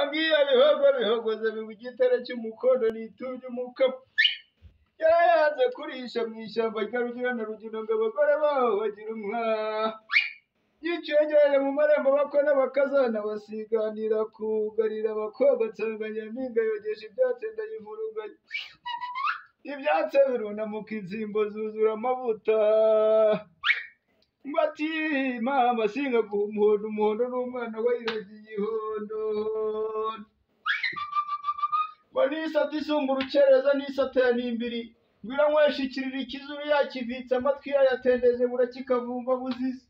Ngiya bihogo bihogoza bigwa igitare cy'umukondo nitubye umukamo. Yarayanze kurisha mu ishyamba rya Rugira na Rugina ngo abagore baho bagira umwaha. Yicengereje mu marembo bakwe n'abakazana basiganira kugarira abakobwa nsanga nyampinga yogesha ibyatsi ndayivuruganya. Ibyatsi birunamuka inzimbo zuzura amavuta. Ngo ati mama singaguha umuhondo, umuhondo n'umwana wayiragiye ihondo. Ngo n'isate isumba urukerereza n'isate ya nimbiri. Ngo iranywesha ikiriri ikizuru yakivitse amatwi yayatendeje burakikavumba buzizi.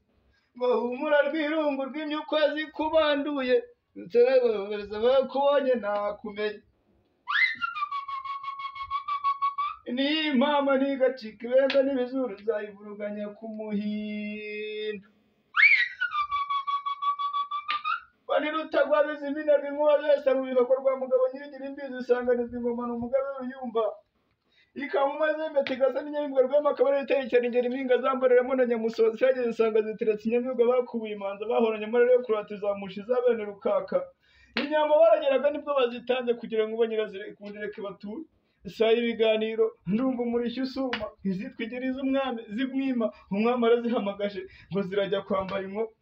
Ngo humura rwirungu rwimye ukwezi kubanduye. Nsebereza bakubonye nakumenya. Ni mama ntigacika ibenda n'ibizuru nzayivuruganya ku muhindo. Bani rutagwa biziminaga inkuba zose mu bihoko rwa mugabo nyirigira imbizi usanganizwa ingoma ni umugabe w'uruyumba. Ikaba impeta igasa n'inyamibwa rwema akaba ariyo iteye cyane ingeri impinga zambareramo na Nyamusozi yageze usanga ziteretse inyamibwa bakubuye imanza bahoranye amarere yo kurata izamusha izabene rukaka. Inyambo barageraga nibwo bazitanze kugira ngo banyirazireke bature. Isaha y'ibiganiro ndumva umurishyo usuma izitwa ingeri z'umwami zimwima umwami arazihamagaje ngo zirajya kwambara inkoko.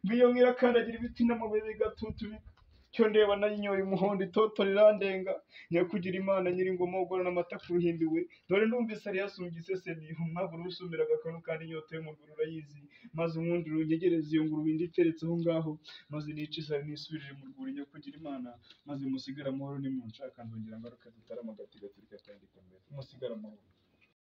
Ngo iyo nkirakandagira ibiti n'amabuye bigatutubika. Cyo ndeba nayinyoye umuhondo itoto rirandenga. Nyakugira Imana nyiringoma ugorana amata ku ruhimbi we. Dore ndumvise ari yasumbye isesemi umwavu urusumira agakanu kandi inyota yo mu rwuri urayizi. Maze umwundire unyegereze iyo ngurube indi iteretse aho ngaho. Maze nice isari nisubirire mu rwuri nyakugira Imana. Maze musigare amahoro nimunshaka nzongera ngaruke dutarama agati gaturika kandi kamere. Musigare amahoro.